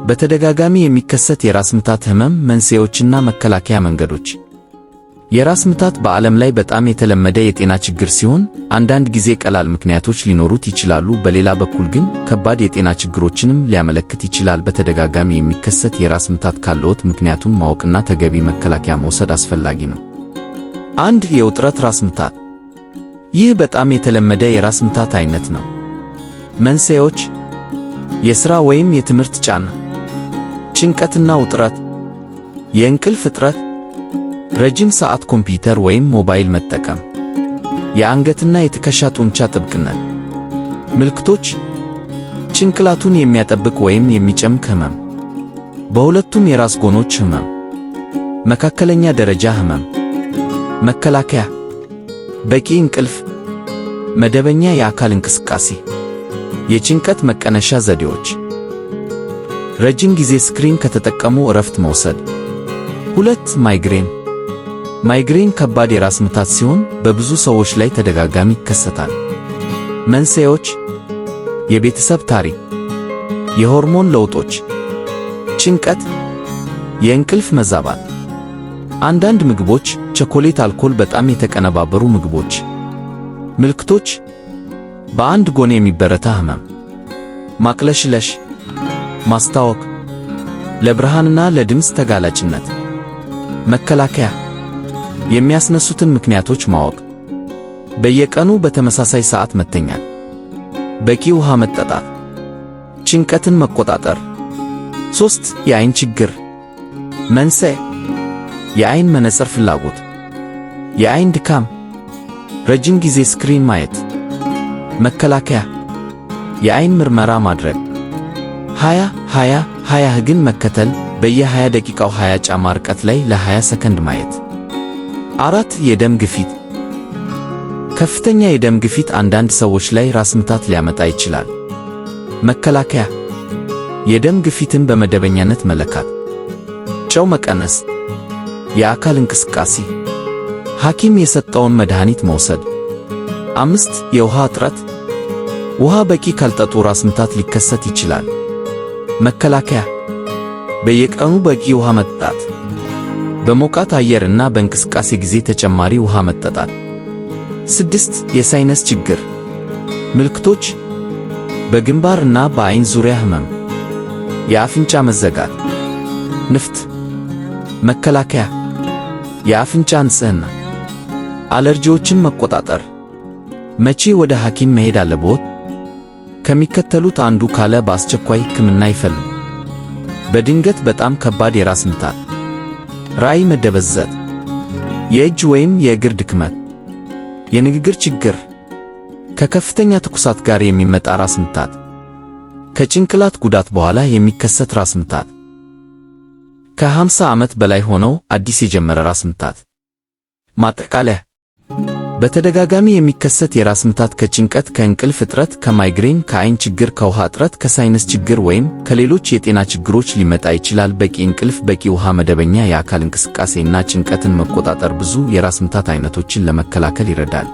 በተደጋጋሚ የሚከሰት የራስ ምታት ህመም መንስኤዎችና መከላከያ መንገዶች። የራስ ምታት በዓለም ላይ በጣም የተለመደ የጤና ችግር ሲሆን አንዳንድ ጊዜ ቀላል ምክንያቶች ሊኖሩት ይችላሉ። በሌላ በኩል ግን ከባድ የጤና ችግሮችንም ሊያመለክት ይችላል። በተደጋጋሚ የሚከሰት የራስ ምታት ካለዎት ምክንያቱን ማወቅና ተገቢ መከላከያ መውሰድ አስፈላጊ ነው። 1. የውጥረት ራስ ምታት። ይህ በጣም የተለመደ የራስ ምታት አይነት ነው። መንስኤዎች የሥራ ወይም የትምህርት ጫና፣ ጭንቀትና ውጥረት፣ የእንቅልፍ እጥረት፣ ረጅም ሰዓት ኮምፒውተር ወይም ሞባይል መጠቀም፣ የአንገትና የትከሻ ጡንቻ ጥብቅነት። ምልክቶች ጭንቅላቱን የሚያጠብቅ ወይም የሚጨምቅ ህመም፣ በሁለቱም የራስ ጎኖች ህመም፣ መካከለኛ ደረጃ ህመም። መከላከያ በቂ እንቅልፍ፣ መደበኛ የአካል እንቅስቃሴ፣ የጭንቀት መቀነሻ ዘዴዎች፣ ረጅም ጊዜ screen ከተጠቀሙ እረፍት መውሰድ። 2. ማይግሬን። ማይግሬን ከባድ የራስ ምታት ሲሆን በብዙ ሰዎች ላይ ተደጋጋሚ ይከሰታል። መንስኤዎች የቤተሰብ ታሪክ፣ የሆርሞን ለውጦች፣ ጭንቀት፣ የእንቅልፍ መዛባት፣ አንዳንድ ምግቦች፣ ቸኮሌት፣ አልኮል፣ በጣም የተቀነባበሩ ምግቦች። ምልክቶች በአንድ ጎን የሚበረታ ህመም፣ ማቅለሽለሽ፣ ማስታወክ፣ ለብርሃንና ለድምፅ ተጋላጭነት። መከላከያ የሚያስነሱትን ምክንያቶች ማወቅ፣ በየቀኑ በተመሳሳይ ሰዓት መተኛት፣ በቂ ውሃ መጠጣት፣ ጭንቀትን መቆጣጠር። 3. የአይን ችግር። መንስኤ የአይን መነጽር ፍላጎት፣ የአይን ድካም፣ ረጅም ጊዜ screen ማየት። መከላከያ የአይን ምርመራ ማድረግ፣ 20 20 20 ህግን መከተል፣ በየ20 ደቂቃው 20 ጫማ ርቀት ላይ ለ20 ሰከንድ ማየት። 4. የደም ግፊት። ከፍተኛ የደም ግፊት አንዳንድ ሰዎች ላይ ራስ ምታት ሊያመጣ ይችላል። መከላከያ የደም ግፊትን በመደበኛነት መለካት፣ ጨው መቀነስ፣ የአካል እንቅስቃሴ፣ ሐኪም የሰጠውን መድኃኒት መውሰድ። 5. የውሃ እጥረት። ውሃ በቂ ካልጠጡ ራስ ምታት ሊከሰት ይችላል። መከላከያ በየቀኑ በቂ ውሃ መጠጣት፣ በሞቃት አየር እና በእንቅስቃሴ ጊዜ ተጨማሪ ውሃ መጠጣት። 6. የ sinus ችግር። ምልክቶች በግንባር እና በአይን ዙሪያ ህመም፣ የአፍንጫ መዘጋት፣ ንፍጥ። መከላከያ የአፍንጫ ንጽህና፣ አለርጂዎችን መቆጣጠር። መቼ ወደ ሐኪም መሄድ አለብዎት? ከሚከተሉት አንዱ ካለ በአስቸኳይ ሕክምና ይፈልጉ። በድንገት በጣም ከባድ የራስ ምታት፣ ራእይ መደበዘዝ፣ የእጅ ወይም የእግር ድክመት፣ የንግግር ችግር፣ ከከፍተኛ ትኩሳት ጋር የሚመጣ ራስ ምታት፣ ከጭንቅላት ጉዳት በኋላ የሚከሰት ራስ ምታት፣ ከ50 ዓመት በላይ ሆነው አዲስ የጀመረ ራስ ምታት። ማጠቃለያ፣ በተደጋጋሚ የሚከሰት የራስ ምታት ከጭንቀት፣ ከእንቅልፍ እጥረት፣ ከማይግሬን፣ ከአይን ችግር፣ ከውሃ እጥረት፣ ከ sinus ችግር ወይም ከሌሎች የጤና ችግሮች ሊመጣ ይችላል። በቂ እንቅልፍ፣ በቂ ውሃ፣ መደበኛ የአካል እንቅስቃሴ እና ጭንቀትን መቆጣጠር ብዙ የራስ ምታት አይነቶችን ለመከላከል ይረዳል።